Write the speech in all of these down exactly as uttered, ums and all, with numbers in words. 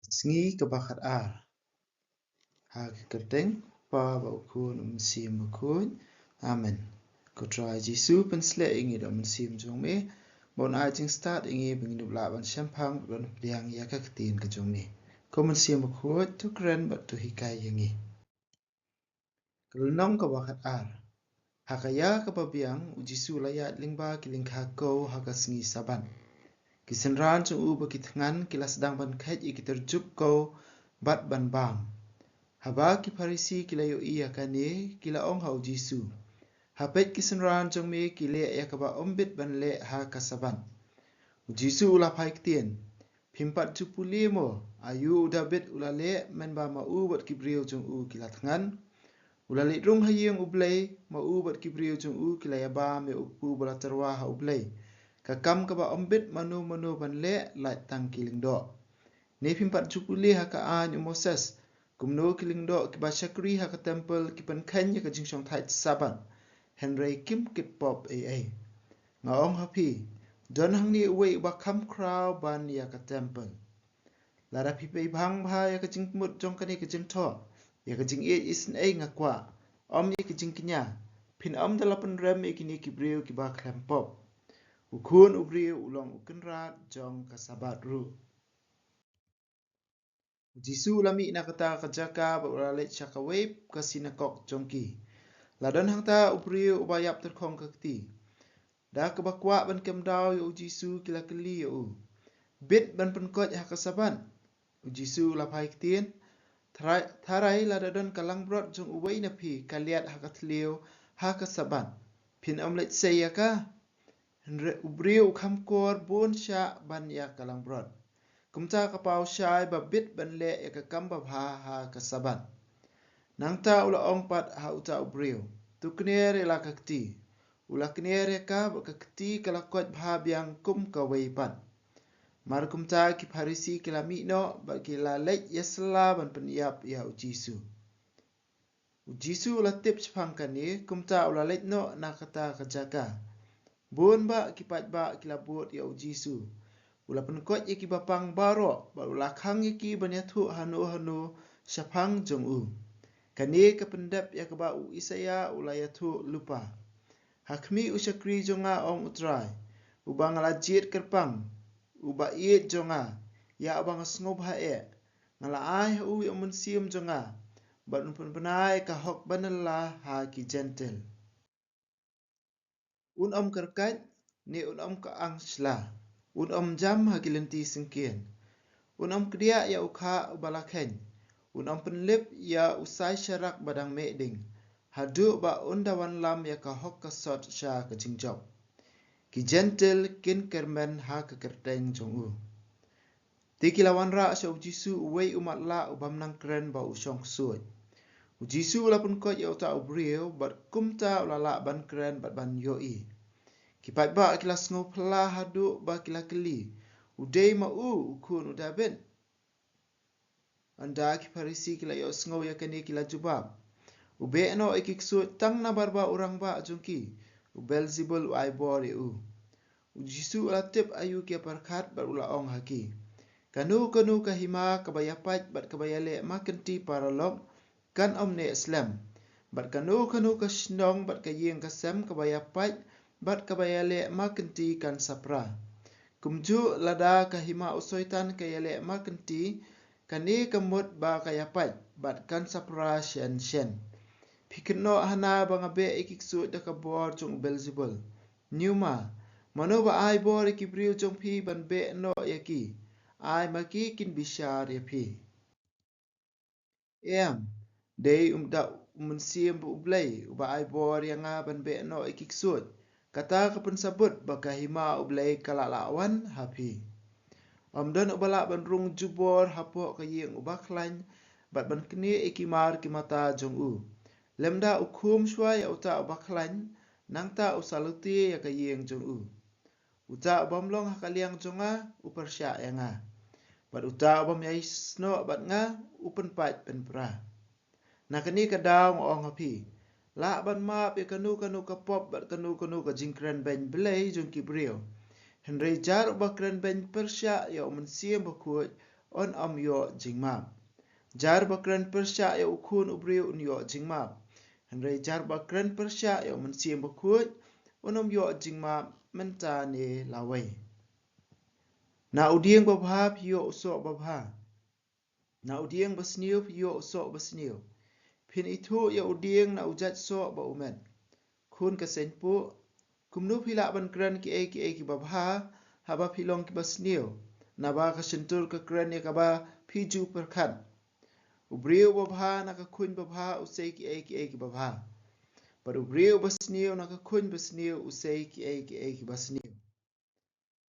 Sngi kaba khat ar. Ha ka kyrteng Kpa bad u Khun, u Mynsiem Bakhuid. Amen. Ko Trai Jisu, pynshlei ïa ngi da u Mynsiem jong me, ba un ai jingstad ïa ngi ba ngin ïoh lah ban shemphang bad ban pdiang ïa ka ktien ka jong me. Ko Mynsiem Bakhuid, to kren bad to hikai ïa ngi. Ka lynnong kaba khat ar. Ha ka ïa kaba biang, u Jisu u la ïaid lyngba ki lyngkha kew ha ka sngi Sabbath. Ki synran jong u bad ki thngan ki la sdang ban kheit ïa ki tyrjup kew bad ban bam. Haba ki Pharisi ki la ïohi ïa kane, ki la ong ha u Jisu, ha peit, ki synran jong me ki leh ïa kaba ym bit ban leh ha ka Sabbath. U Jisu u la phai ktien, phim pat ju pule mo, aïu u Dabid u la leh, mynba ma u bad ki briew jong u ki la thngan? U la leit rung ha ïing U Blei, ma u bad ki briew jong u ki la ïabam ïa u kpu ba la tyrwa ha U Blei. Ka kam kaba ym bit mano mano ban leh, lait tang ki lyngdoh. Ne phim pat ju pule ha ka aiñ u Moses, kumno ki lyngdoh kiba shakri ha ka templ ki pynkheiñ ïa ka jingshongthait Sabbath, hynrei kim kit pop ei ei. Nga ong ha phi, don hangne uwei uba kham khraw ban ïa ka templ. Lada phi pei bhang bha ïa ka jingmut jong kane ka jingthoh, ïa ka jingïeit isynei nga kwah, ym ïa ka jingkñia, phin ym da la pynrem ïa kine ki briew kiba khlem pop. U Khun u Briew u long u Kynrad jong ka Sabbath ruh. U Jisu u la mih na kata ka jaka bad u la leit sha kawei ka synagog jong ki. La don hangta u briew uba ïap tyrkhong ka kti. Da kaba kwah ban kem daw ïa u Jisu ki la kylli ïa u, bit ban pynkoit ha ka Sabbath? U Jisu u la phai ktien, tharai, tharai lada don ka langbrot jong uwei na phi ka liat ha ka thliew ha ka Sabbath, phin ym leit sei ïa ka? Hynrei u briew u kham kor bun shah ban ïa ka langbrot. Kumta ka paw shai ba bit ban leh ïa ka kam babha ha ka Sabbath. Nangta u la ong pat ha uta u briew, to kner ïa la ka kti. U la kner ïa ka bad ka kti ka la koit bha biang kum kawei pat. Mar kumta ki Pharisi ki la mih noh bad ki la leit ïasylla ban pynïap ïa u Jisu. U Jisu u la tip shaphang kane, kumta u la leit noh na kata ka jaka. Bun bah ki paidbah ki la bud ïa u Jisu. U la pynkoit ïa kiba pang baroh bad u la khang ïa ki ban ïathuh hano hano shaphang jong u. Kane ka pyndep ïa kaba u Isaïah u la ïathuh lypa, ha khmih u shakri jong nga, ong U Trai, uba nga la jied kyrpang, uba ïeit jong nga, ïa uba nga sngewbha eh. Nga la ai ha u ïa u Mynsiem jong nga, bad un pynbna ïa ka hok ban ïalah ha ki Jentil. Un ym kyrkait, ne un ym kyang shla. Un ym jam ha ki lynti syngkien. Un ym kdiah ïa u kha uba la kheiñ. Un ym pynlip ïa u sai sharak ba dang meh ding, haduh ba un da wanlam ïa ka hok ka sot sha ka jingjop. Ki Jentil kin kyrmen ha ka kyrteng jong u. Te ki la wanrah sha u Jisu uwei u matlah u bym nang kren ba u shong ksuid. U Jisu u la pynkoit ïa uta u briew, bad kumta u la lah ban kren bad ban ïohi. Ki paidbah ki la sngew phylla haduh ba ki la kylli, u dei ma u, u khun u Dabid? Ynda ki Pharisi ki la ïohsngew ïa kane ki la jubab, u beh noh ïa ki ksuid tang namar ba u rangbah jong ki, u Belzebul, u ai bor ïa u. U Jisu u la tip aïu ki ïa pyrkhat bad u la ong ha ki, kano kano ka hima kaba ïa pait bad kaba ïaleh ma kynti paralok kan ym neh slem. Bad kano kano ka shnong bad ka ïing ka sem kaba ïa pait bad kaba ïaleh ma kynti kan sa pra. Kumjuh lada ka hima u Soitan ka ïaleh ma kynti, kane ka mut ba ka ïa pait bad kan sa pra shen shen. Phi kynnoh hana ba nga beh ïa ki ksuid da ka bor jong u Belzebul. Ñiuma, mano ba ai bor ïa ki briew jong phi ban beh noh ïa ki? Ai ma ki kin bishar ïa phi. Em, dei um da u Mynsiem ba U Blei uba ai bor ïa nga ban beh noh ïa ki ksuid. Kata ka pynsabut ba ka hima U Blei ka la lah wan ha phi. Ym don uba lah ban rung jubor hapoh ka ïing uba khlaiñ bad ban knieh ïa ki mar ki mata jong u. Lymda u khum shuwa ïa uta uba khlaiñ, nangta u sa lute ïa ka ïing jong u. Uta u bym long ha ka liang jong nga, u pyrshah ïa nga. Bad uta u bym ïai snoh bad nga, u pynpait pynpra. Na kane ka daw nga ong ha phi, lah ban map ïa kano kano ka pop bad kano kano ka jingkren beiñ Blei jong ki briew. Hynrei jar uba kren beiñ pyrshah ïa u Mynsiem Bakhuid, un ym ïoh jingmap. Jar ba kren pyrshah ïa u Khun u briew un ïoh jingmap. Hynrei jar ba kren pyrshah ïa u Mynsiem Bakhuid un ym ïoh jingmap mynta ne lawei. Na u dieng babha phi ïoh u soh babha. Na u dieng basniew phi ïoh u soh basniew. Phin ithuh ïa u dieng na u jait soh ba u met. Khun ka seng puh, kumno phi lah ban kren kiei kiei kiba bha haba phi long kiba sniew? Naba ka shyntur ka kren ïa kaba phi ju pyrkhat. U briew babha na ka khun babha u sei kiei kiei kiba bha. Bad u briew basniew na ka khun basniew u sei kiei kiei kiba sniew.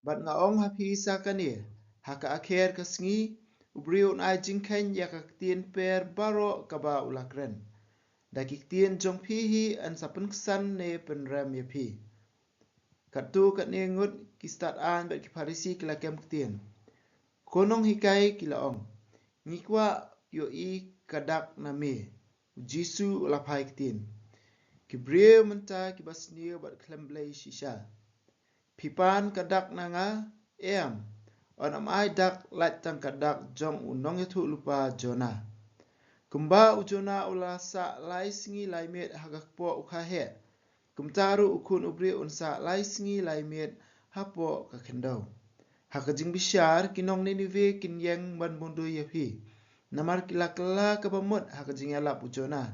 Bad nga ong ha phi sa kane, ha ka akher ka sngi, u briew un ai jingkheiñ ïa ka ktien per baroh kaba u la kren. Da ki ktien jong phi hi yn sa pynksan ne pynrem ïa phi. Katto katne ngut ki stad aiñ bad ki Pharisi ki la kem ktien. Ko nonghikai, ki la ong, ngi kwah ïohi ka dak na me. U Jisu u la phai ktien. Ki briew mynta kiba sniew bad khlem blei shisha. Phi pan ka dak na nga? Em. Yn ym ai dak lait tang ka dak jong u nongïathuhlypa Jonah. Kumba u Jonah u la sah lai sngi lai miet ha ka kpoh u kha heh, kumta ruh u Khun u briew un sah lai sngi lai miet hapoh ka khyndew. Ha ka jingbishar ki nong Ninive kin ïeng ban mudui ïa phi. Namar ki la kylla kaba mut ha ka jingïalap u Jonah.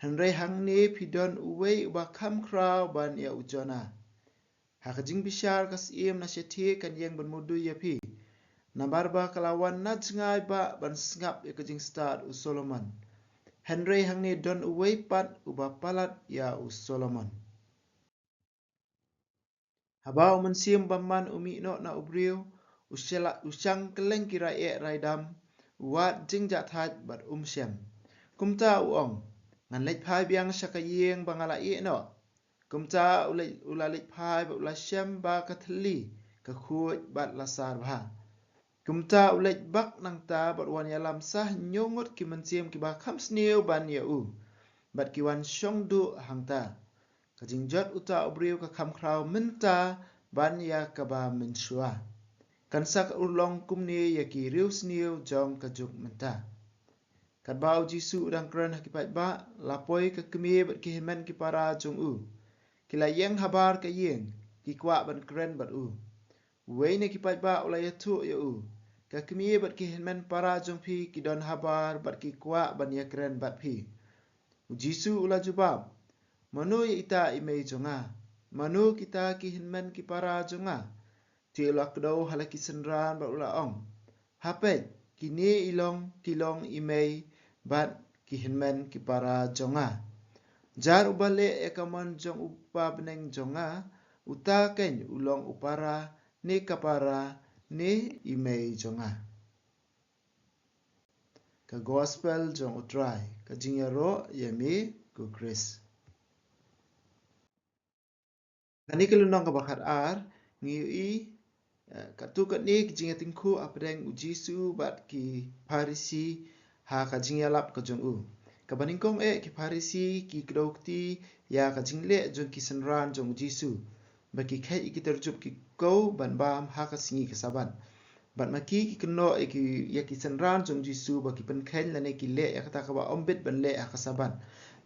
Hynrei hangne phi don uwei uba kham khraw ban ïa u Jonah. Ha ka jingbishar ka syiem na shathie kan ïeng ban mudui ïa phi. Namar ba ka la wan na jngai ba ban sngap ïa ka jingstad u Solomon. Hynrei hangne don uwei pat uba palat ïa u Solomon. Haba u Mynsiem Bymman u mih noh na u briew, u shela-, u shang kylleng ki raïeh raïdam, u wad jingjahthait bad um shem. Kumta u ong, ngan leit phai biang sha ka ïing ba nga la ïeh noh. Kumta u leit, u la leit phai bad u la shem ba ka thylli ka khuid bad la sar bha. Kumta u leit bak nangta bad wan ïalam sa hynñiew ngut ki mynsiem kiba kham sniew ban ïa u. Bad ki wan shong duh hangta. Ka jingjot uta u briew ka kham khraw mynta ban ïa kaba mynshuwa. Kan sa ka urlong kumne ïa ki riewsniew jong ka juk mynta. Katba u Jisu u dang kren ha ki paidbah, la poi ka kmie bad ki hynmen ki para jong u. Ki la ïeng habar ka ïing, ki kwah ban kren bad u. Uwei na ki paidbah u la ïathuh ïa u, ka kmie bad ki hynmen para jong phi ki don habar bad ki kwah ban ïakren bad phi. U Jisu u la jubab, mano ïa ita i mei jong nga? Mano kita ki hynmen ki para jong nga? Te u la kdew ha la ki synran bad u la ong, ha peit, kine i long, ki long i mei bad ki hynmen ki para jong nga. Jar uba leh ïa ka mon jong u Kpa bneng jong nga, uta keiñ u long u para ne ka para ne i mei jong nga. Ka Gospel jong u Trai, ka jingïaroh ïa me ko Khrist. Kane ka lynnong kaba khatar, ngi ïohi, eh, katto katne ki jingïatyngkhuh hapdeng u Jisu bad ki Pharisi ha ka jingïalap ka jong u. Kaba nyngkong eh ki Pharisi ki kdew kti ïa ka jingleh jong ki synran jong u Jisu. Ba ki kheit ïa ki tyrjup ki kew ban bam ha ka sngi ka Sabat. Bad ma ki ki kynnoh ïa ki, ïa ki synran jong u Jisu ba ki pynkheiñ lane ki leh ïa kata kaba ym bit ban leh ha ka Sabat.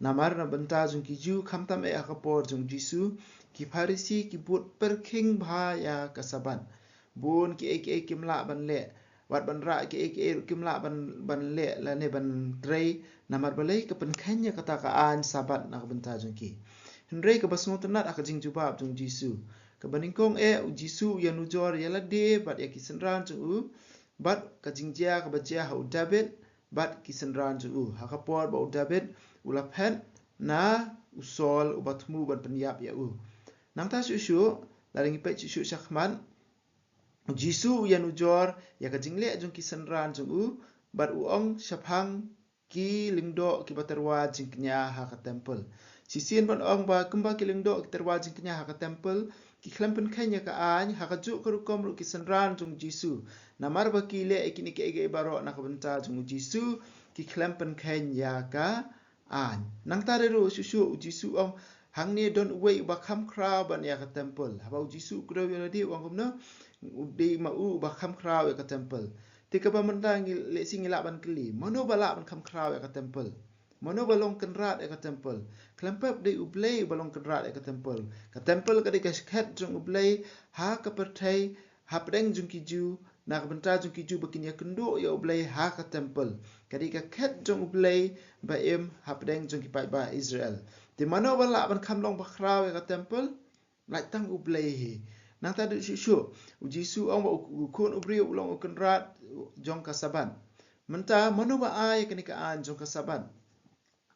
Namar na bynta jong ki Jiw khamtam eh ha ka por jong u Jisu, ki Pharisi ki bud pyrkhing bha ïa ka Sabat. Bun kiei kiei kim lah ban leh. Wat ban rah kiei kiei ruh kim lah ban, ban leh lane ban trei. Namar balei? Ka pynkheiñ ïa kata ka aiñ Sabat na ka bynta jong ki. Hynrei kaba sngewtynnat ha ka jingjubab jong u Jisu. Kaba nyngkong eh u Jisu u ïanujor ïa lade bad ïa ki synran jong u. Bad ka jingjia kaba jia ha u Dabid bad ki synran jong u. Ha ka por ba u Dabid u la phet na u Saul uba thmu ban pynïap ïa u. Nangta shuh shuh, lada ngi peit shuh shuh shakhmat, u Jisu u ïanujor ïa ka jingleh jong ki synran jong u, bad u ong shaphang ki lyngdoh kiba tyrwa jingkñia ha ka templ. Shisien ban ong ba kumba ki lyngdoh ki tyrwa jingkñia ha ka templ, ki khlem pynkheiñ ïa ka aiñ, ha kajuh ka rukom ruh ki synran jong u Jisu. Namar ba ki leh ïa kine kiei kiei baroh na ka bynta jong u Jisu, ki khlem pynkheiñ ïa ka aiñ. Nangta ruh shuh shuh u Jisu u ong, hangne don uwei uba kham khraw ban ïa ka templ. Haba u Jisu u kdew ïa lade u ong kumno, u dei ma u uba kham khraw ïa ka templ. Te kaba mynta ngi lehse ngi lah ban kylli, mano ba lah ban kham khraw ïa ka temple? Mano ba long kynrad ïa ka temple? Khlem pep dei U Blei uba long kynrad ïa ka temple. Ka temple ka dei ka khet jong U Blei ha ka pyrthei, hapdeng jong ki Jiw, na ka bynta jong ki Jiw ba kin ïakynduh ïa U Blei ha ka temple. Ka dei ka khet jong U Blei ba im hapdeng jong ki paidbah Israel. Te mano ba lah ban kham long ba khraw ïa ka temple? Lait tang U Blei hi. Nangta dei shuh shuh, U Jisu u ong ba u, u Khun u briew u long u kynrad jong ka Sabbath. Mynta mano ba ai ïa kane ka aiñ jong ka Sabbath?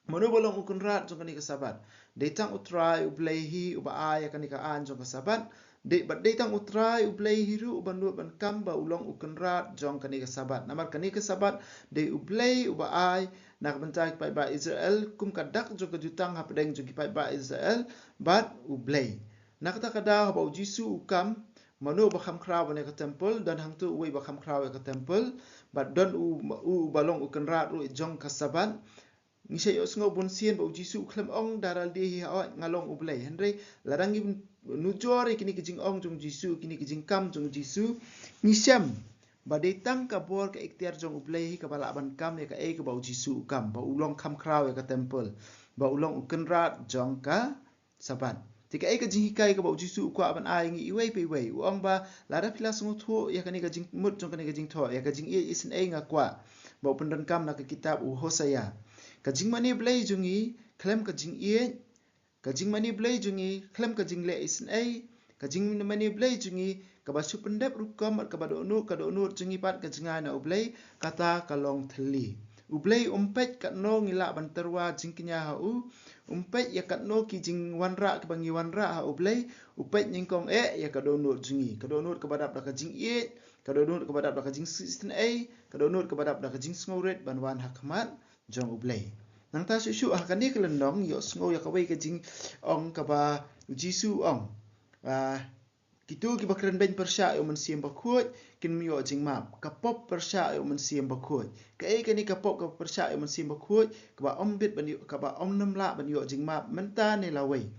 Mano ba long u kynrad jong kane ka Sabbath? Dei tang U Trai U Blei hi uba ai ïa kane ka aiñ jong ka Sabbath. Dei, bad dei tang U Trai U Blei hi ruh uba nud ban kam ba u long u kynrad jong kane ka Sabbath. Namar kane ka Sabbath dei U Blei uba ai na ka bynta ki paidbah Israel kum ka dak jong ka jutang hapdeng jong ki paidbah Israel bad U Blei. Na kata ka daw haba U Jisu u kam, mano ba kham khraw ban ïa ka temple? Don hangto uwei ba kham khraw ïa ka temple, bad don u, u, uba long u kynrad ruh jong ka Sabbath. Ngi sa ïohsngew bun sien ba U Jisu u khlem ong da lade hi, hooid, nga long U Blei. Hynrei lada ngi nujor ïa kine ki jingong jong U Jisu, kine ki jingkam jong U Jisu, ngi shem ba dei tang ka bor ka iktiar jong U Blei hi kaba lah ban kam ïa kaei kaba U Jisu u kam, ba u long kham khraw ïa ka temple, ba u long u kynrad jong ka Sabbath. Te kaei ka jinghikai kaba U Jisu u kwah ban ai ïa ngi iwei pa iwei? U ong ba lada phi la sngewthuh ïa kane ka jingmut jong kane ka jingthoh, ïa ka jingïeit isynei nga kwah, ba u pyndonkam na ka kitab u Hosea. Ka jingmane Blei jong ngi khlem ka jingïeit, ka jingmane Blei jong ngi khlem ka jingleh isynei, ka jingmane Blei jong ngi kaba shu pyndep rukom bad kaba dohnud, ka dohnud jong ngi pat ka jngai na U Blei, kata ka long thylli. U Blei um peit katno ngi lah ban tyrwa jingkñia ha u, um peit ïa katno ki jingwanrah kiba ngi wanrah ha U Blei, u peit nyngkong eh ïa ka dohnud jong ngi, ka dohnud kaba dap da ka jingïeit, ka dohnud kaba dap da ka jingsngew, ka dohnud kaba dap da ka jingsngewrit ban wan ha khmat jong U Blei. Nangta shuh shuh ha kane ka lynnong ïohsngew ïa kawei ka jingong kaba U Jisu u ong. Ah, kito kiba kren beiñ pyrshah ïa U Mynsiem Bakhuid kin ym ïoh jingmap. Ka pop pyrshah ïa U Mynsiem Bakhuid. Kaei kane ka pop kaba pyrshah ïa U Mynsiem Bakhuid, kaba ym bit ban ïoh, kaba ym nym lah ban ïoh jingmap mynta ne lawei?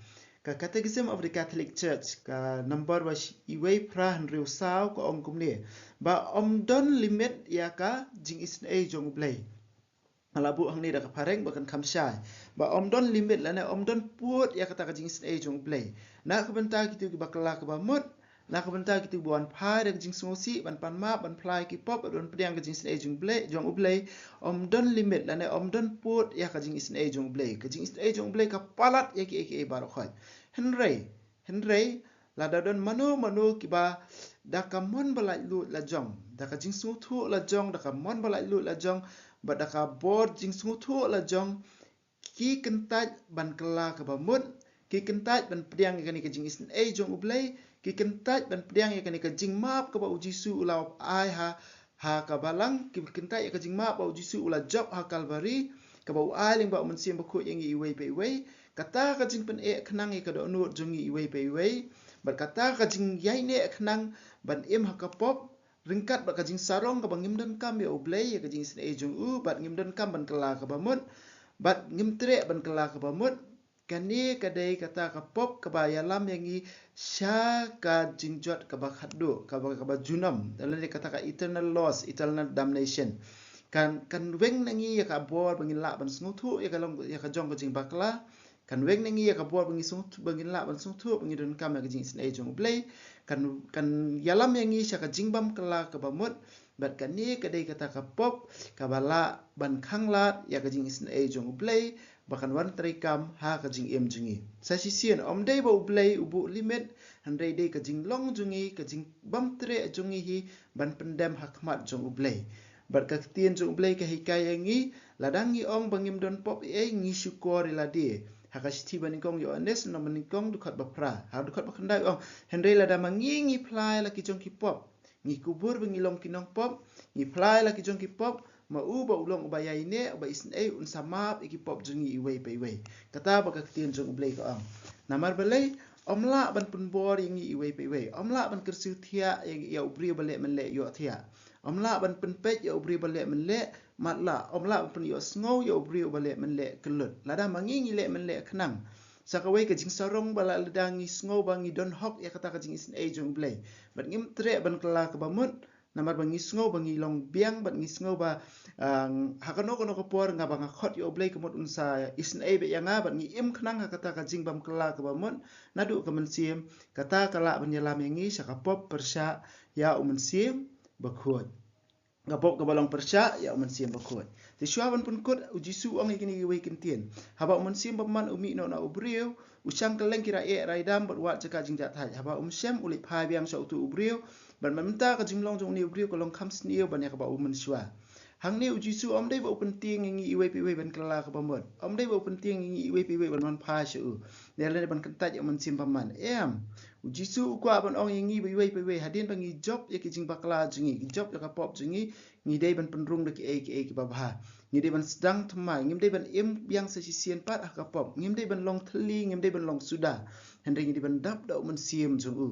Ka Catechism of the Catholic Church, ka number ba shi-, iwei phra hynriew saw, ka ong kumne, ba ym don limit ïa ka jingisynei jong U Blei. Nga la buh hangne da ka phareng ba kan kham shai. Ba ym don limit lane ym don pud ïa kata ka jingisynei jong U Blei. Na ka bynta kito kiba kylla kaba mut, na ka bynta kito ba wan phai da ka jingsngewsih, ban pan map, ban phla ïa ki pop, ban pdiang ka jingisynei jong U Blei, jong U Blei, ym don limit lane ym don pud ïa ka jingisynei jong U Blei. Ka jingisynei jong U Blei ka palat ïa kiei kiei baroh khoit. Hynrei, hynrei, lada don mano mano kiba da ka mon ba laitluid lajong, da ka jingsngewthuh lajong, da ka mon ba laitluid lajong, bad da ka bor jingsngewthuh lajong, ki kyntait ban kylla kaba mut, ki kyntait ban pdiang ïa kane ka jingisynei jong U Blei, ki kyntait ban pdiang ïa kane ka jingmap kaba U Jisu u la ai ha, ha ka balang, ki kyntait ïa ka jingmap ba U Jisu u la jop ha Kalbari, kaba u ai lyngba U Mynsiem Bakhuid ïa ngi iwei pa iwei. Kata ka jingpyneh khnang ïa ka dohnud jong ngi iwei pa iwei, bad kata ka jingïaineh khnang ban im ha ka pop, ryngkat bad ka jingsarong kaba ngim donkam ïa U Blei, ïa ka jingisynei jong u, bad ngim donkam ban kylla kaba mut, bad ngim treh ban kylla kaba mut. Kane ka dei kata ka pop kaba ïalam ïa ngi sha ka jingjot kaba khatduh, kaba, kaba junom. Lane kata ka eternal loss, eternal damnation. Kan, kan weng na ngi ïa ka bor ba ngin lah ban sngewthuh ïa ka long, ïa ka jong ka jingbakla. Kan weng na ngi ïa ka bor ba ngi sngewthuh, ba ngin lah ban sngewthuh, ba ngi donkam ïa ka jingisynei jong U Blei. Kan, kan ïalam ïa ngi sha ka jingbym kylla kaba mut. Bad kane ka dei kata ka pop kaba lah ban khanglad ïa ka jingisynei jong U Blei, ba kan wan treikam ha ka jingim jong ngi. Sa shisien, ym dei ba U Blei u buh limit, hynrei dei ka jinglong jong ngi, ka jingbym treh jong ngi hi ban pyndem ha khmat jong U Blei. Bad ka ktien jong U Blei ka hikai ïa ngi, lada ngi ong ba ngim don pop ei ei, ngi shukor ïa lade. Ha ka shithi banyngkong Ïoannis, lynnong banyngkong, dkhot ba phra. Ha dkhot ba khyndai u ong, hynrei lada ma ngi ngi phla ïa la ki jong ki pop, ngi kubur ba ngi long ki nongpop, ngi phla ïa la ki jong ki pop, ma u ba u long uba ïaineh, uba isynei, un sa map ïa ki pop jong ngi iwei pa iwei. Kata ba ka ktien jong U Blei ka ong. Namar balei? Ym lah ban pynbor ïa ngi iwei pa iwei. Ym lah ban kyrsiew thiah ïa, ïa u briew ba leh mynleh ïohthiah. Ym lah ban pynpeit ïa u briew ba leh mynleh matlah. Ym lah ban pynïohsngew ïa u briew ba leh mynleh kyllut. Lada ma ngi ngi leh mynleh khnang, sa kawei ka jingsarong ba la lada ngi sngew ba ngi don hok ïa kata ka jingisynei jong U Blei, bad ngim treh ban kylla kaba mut, Namar ba ngi sngew ba ngi long biang, bad ngi sngew ba, ah, ha kano kano ka por nga ba nga khot ïa U Blei, ka mut un sa isynei beit ïa nga, bad ngi im khnang ha kata ka jingbymkylla kaba mut, naduh ka mynsiem, kata ka lah ban ïalam ïa ngi sha ka pop pyrshah ïa U Mynsiem Bakhuid. Ka pop kaba long pyrshah ïa U Mynsiem Bakhuid. Te shuwa ban pynkut, U Jisu u ong ïa kine kiwei ki ktien: Haba U Mynsiem Bymman u mih noh na u briew, u shang kylleng ki raïeh raïdam bad wad jaka jingjahthait. Haba um shem, u leit phai biang sha uto u briew, bad mynta ka jinglong jong une u briew ka long kham sniew ban ïa kaba u mynshuwa. Hangne U Jisu um dei ba u pyntieng ïa ngi iwei pa iwei ban kylla kaba mut. Um dei ba u pyntieng ïa ngi iwei pa iwei ban wan phai sha u, ne lane ban kyntait ïa U Mynsiem Bymman. Em, U Jisu u kwah ban ong ïa ngi ba iwei pa iwei, hadien ba ngi jop ïa ki jingbakla jong ngi, ngi jop ïa ka pop jong ngi, ngi dei ban pynrung da kiei kiei kiba bha. Ngi dei ban sdang thymmai, ngim dei ban im biang sa shisien pat ha ka pop, ngim dei ban long thylli, ngim dei ban long suda. Hynrei ngi dei ban dap da U Mynsiem jong u.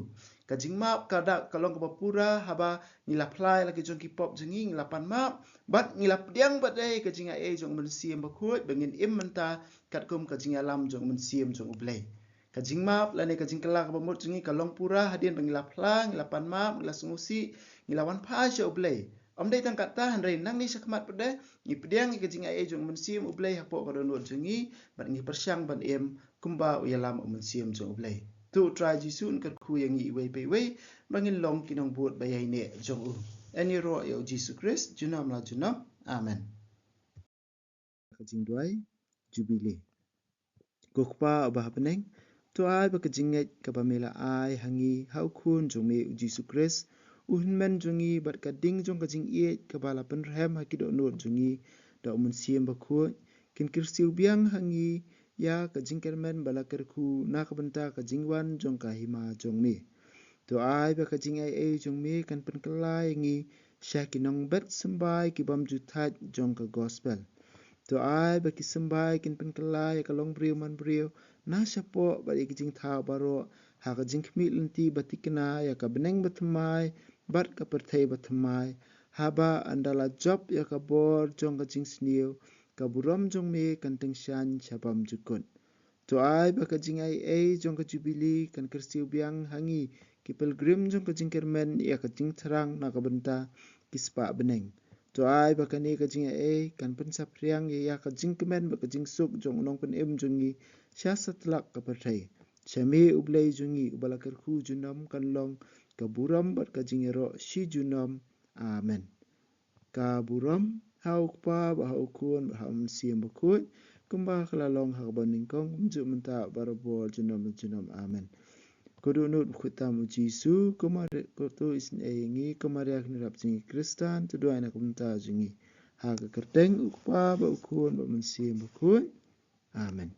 Ka jingmap ka da ka long kaba pura haba ngi la phla ïa la ki jong ki pop jong ngi, ngi la pan map, bad ngi la pdiang pat de ka jingaiei jong U Mynsiem Bakhuid, ba ngin im mynta katkum ka jingïalam jong U Mynsiem jong U Blei. Ka jingmap lane ka jingkylla kaba mut jong ngi ka long pura hadien ba ngi la phla, ngi la pan map, ngi la sngewsih, ngi la wan phai sha U Blei. Um dei tang katta, hynrei nangne shakhmat pat de, ngi pdiang ïa ka jingaiei jong U Mynsiem U Blei hapoh ka dohnud jong ngi, bad ngi pyrshang ban im kumba u ïalam U Mynsiem jong U Blei. To U Trai Jisu un kyrkhu ïa ngi iwei pa iwei ba ngin long ki nongbud ba ïaineh jong u. Yn ïaroh ïa U Jisu Khrist junom la junom. Amen. Ka jingduwai Jubili. Ko Kpa uba ha bneng, to ai ba ka jingngeit kaba me la ai ha ngi ha U Khun jong me U Jisu Khrist, U Hynmen jong ngi, bad ka ding jong ka jingïeit kaba la pynrhem ha ki dohnud jong ngi da U Mynsiem Bakhuid, kin kyrsiew biang ha ngi ïa ka jingkyrmen ba la kyrkhu na ka bynta ka jingwan jong ka hima jong me. To ai ba ka jingaiei jong me kan pynkylla ïa ngi sha ki nongbet symbai ki bym ju thait jong ka gospel. To ai ba ki symbai kin pynkylla ïa ka longbriew manbriew na shapoh bad ïa ki jingthaw baroh ha ka jingkhmih lynti ba thikna ïa ka bneng bathymmai bad ka pyrthei bathymmai, haba ynda la jop ïa ka bor jong ka jingsniew, ka burom jong me kan tyngshaiñ sha bymjukut. To ai ba ka jingaiei jong ka Jubili kan kyrsiew biang ha ngi ki pilgrim jong ka jingkyrmen ïa ka jingthrang na ka bynta ki spah bneng. To ai ba kane ka jingaiei kan pynsaphriang ïa ka jingkmen bad ka jingsuk jong u nongpynim jong ngi sha satlak ka pyrthei. Sha me U Blei jong ngi uba la kyrkhu junom kan long ka burom bad ka jingïaroh shi junom. Amen. Ka burom ha U Kpa bad ha U Khun bad ha U Mynsiem Bakhuid, kumba ka la long ha kaba nyngkong, kumjuh mynta, barabor, junom la junom. Amen. Ko dohnud bakhuid tam U Jisu, ko Maria, ko to isynei ïa ngi, ko Maria kynrap jong ngi Khristan, to duwai na ka bynta jong ngi. Ha ka kyrteng U Kpa bad U Khun bad U Mynsiem Bakhuid. Amen.